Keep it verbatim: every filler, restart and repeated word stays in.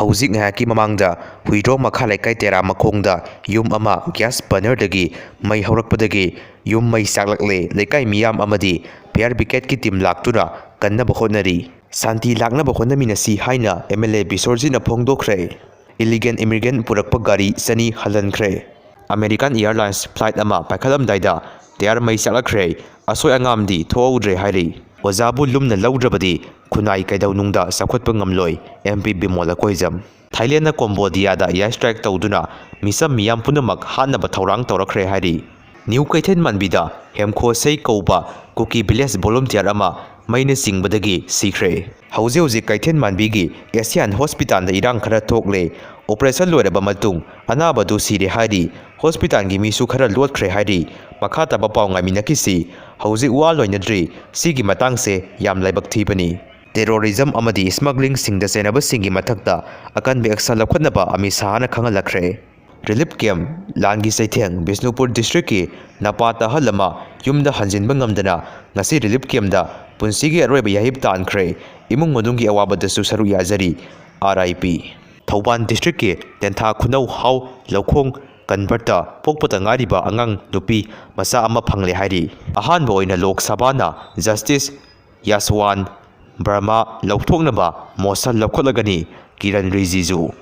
ꯍꯧꯖꯤꯛ ꯉꯥꯏꯍꯥꯛꯀꯤ ꯃꯃꯥꯡꯗ ꯍꯨꯏꯗ꯭ꯔꯣꯝ ꯃꯈꯥ ꯂꯩꯀꯥꯏ ꯇꯦꯔꯥ ꯃꯈꯣꯡꯗ ꯌꯨꯝ ꯑꯃ gas burner ꯗꯒꯤ ꯃꯩ ꯍꯧꯔꯛꯄꯗꯒꯤ ꯌꯨꯝ ꯃꯩ ꯆꯥꯛꯂꯛꯂꯦ꯫ ꯂꯩꯀꯥꯏ ꯃꯤꯌꯥꯝ ꯑꯃꯗꯤ fire brigade ꯀꯤ team ꯂꯥꯛꯇꯨꯅ ꯀꯟꯅꯕ ꯍꯣꯠꯅꯔꯤ꯫ ꯁꯥꯟꯇꯤ ꯂꯥꯛꯅꯕ ꯍꯣꯠꯅꯃꯤꯟꯅꯁꯤ ꯍꯥꯏꯅ M L A ꯕꯤꯁ꯭ꯋꯔꯖꯤꯠꯅ ꯐꯣꯡꯗꯣꯛꯈ꯭ꯔꯦ꯫ Illegal immigrant ꯄꯨꯔꯛꯄ ꯒꯥꯔꯤ ꯆꯅꯤ ꯍꯜꯍꯟꯈ꯭ꯔꯦ꯫ American Airlines flight ꯑꯃ ꯄꯥꯏꯈꯠꯂꯝꯗꯥꯏꯗ tyre ꯃꯩ ꯆꯥꯛꯂꯛꯈ꯭ꯔꯦ꯫ ꯑꯁꯣꯏ ꯑꯉꯥꯝꯗꯤ ꯊꯣꯛꯍꯧꯗ꯭ꯔꯦ ꯍꯥꯏꯔꯤ꯫ ꯑꯣꯖꯥꯕꯨ ꯂꯨꯝꯅ ꯂꯧꯗ꯭ꯔꯕꯗꯤ ꯈꯨꯟꯅꯥꯏ ꯀꯩꯗꯧꯅꯨꯡꯗ ꯆꯥꯎꯈꯠꯄ ꯉꯝꯂꯣꯏ, M P Bimol Akoijam. Thailand ꯀꯣꯝꯕꯣꯗꯤꯌꯥꯗ air strike ꯇꯧꯗꯨꯅ ꯃꯤꯆꯝ ꯃꯤꯌꯥꯝ ꯄꯨꯝꯅꯃꯛ ꯍꯥꯠꯅꯕ ꯊꯧꯔꯥꯡ ꯇꯧꯔꯛꯈ꯭ꯔꯦ ꯍꯥꯏꯔꯤ꯫ ꯅ꯭ꯌꯨ ꯀꯩꯊꯦꯜ ꯃꯥꯟꯕꯤꯗ ꯍꯦꯝꯈꯣꯁꯩ ꯀꯧꯕ ꯀꯨꯀꯤ village volunteer ꯑꯃ ꯃꯩꯅ ꯆꯤꯡꯕꯗꯒꯤ ꯁꯤꯈ꯭ꯔꯦ꯫ ꯍꯧꯖꯤꯛ ꯍꯧꯖꯤꯛ ꯀꯩꯊꯦꯜ ꯃꯥꯟꯕꯤꯒꯤ Asian Hospital ꯗ ꯏꯔꯥꯡ ꯈꯔ ꯊꯣꯛꯂꯦ꯫ Operation ꯂꯣꯏꯔꯕ ꯃꯇꯨꯡ ꯑꯅꯥꯕꯗꯨ ꯁꯤꯔꯦ ꯍꯥꯏꯔꯤ꯫ Hospital ꯒꯤ ꯃꯤꯁꯨ ꯈꯔ ꯂꯣꯠꯈ꯭ꯔꯦ ꯍꯥꯏꯔꯤ꯫ ꯃꯈꯥ ꯇꯥꯕ ꯄꯥꯎ ꯉꯥꯏꯃꯤꯟꯅꯈꯤꯁꯤ꯫ ꯍꯧꯖꯤꯛ ꯋꯥ ꯂꯣꯏꯅꯗ꯭ꯔꯤ꯫ ꯁꯤꯒꯤ ꯃꯇꯥꯡꯁꯦ ꯌꯥꯝ ꯂꯥꯏꯕꯛ ꯊꯤꯕꯅꯤ꯫ Terrorism ꯑꯃꯗꯤ smuggling ꯁꯤꯡꯗ ꯆꯦꯟꯅꯕꯁꯤꯡꯒꯤ ꯃꯊꯛꯇ ꯑꯀꯟꯕ action ꯂꯧꯈꯠꯅꯕ ꯑꯃꯤꯠ ꯁꯥꯍꯅ ꯈꯪꯍꯜꯂꯛꯈ꯭ꯔꯦ꯫ Relief camp꯫ ꯂꯥꯟꯒꯤ ꯆꯩꯊꯦꯡ꯫ ꯕꯤꯁꯅꯨꯄꯨꯔ district ꯀꯤ ꯅꯄꯥꯠ ꯑꯍꯜ ꯑꯃ ꯌꯨꯝꯗ ꯍꯟꯖꯤꯟꯕ ꯉꯝꯗꯅ ꯉꯁꯤ relief camp ꯗ ꯄꯨꯟꯁꯤꯒꯤ ꯑꯔꯣꯏꯕ ꯌꯥꯍꯤꯞ ꯇꯥꯟꯈ꯭ꯔꯦ꯫ ꯏꯃꯨꯡ ꯃꯅꯨꯡꯒꯤ ꯑꯋꯥꯕꯗꯁꯨ ꯁꯔꯨꯛ ꯌꯥꯖꯔꯤ꯫ R I P꯫ Thoubal district ꯀꯤ ꯇꯦꯟꯊꯥ ꯈꯨꯅꯧ ꯍꯥꯎ ꯂꯧꯈꯣꯡ convert ꯇ ꯄꯣꯛꯄꯇ ꯉꯥꯏꯔꯤꯕ ꯑꯉꯥꯡ ꯅꯨꯄꯤ ꯃꯆꯥ ꯑꯃ ꯐꯪꯂꯦ ꯍꯥꯏꯔꯤ꯫ ꯑꯍꯥꯟꯕ ꯑꯣꯏꯅ ꯂꯣꯛ ꯁꯚꯥꯅ Justice ꯌꯥꯁꯋꯥꯟ ꯕꯔꯃꯥ ꯂꯧꯊꯣꯛꯅꯕ motion ꯂꯧꯈꯠꯂꯒꯅꯤ꯫ ꯀꯤꯔꯟ ꯔꯤꯖꯤꯖꯨ꯫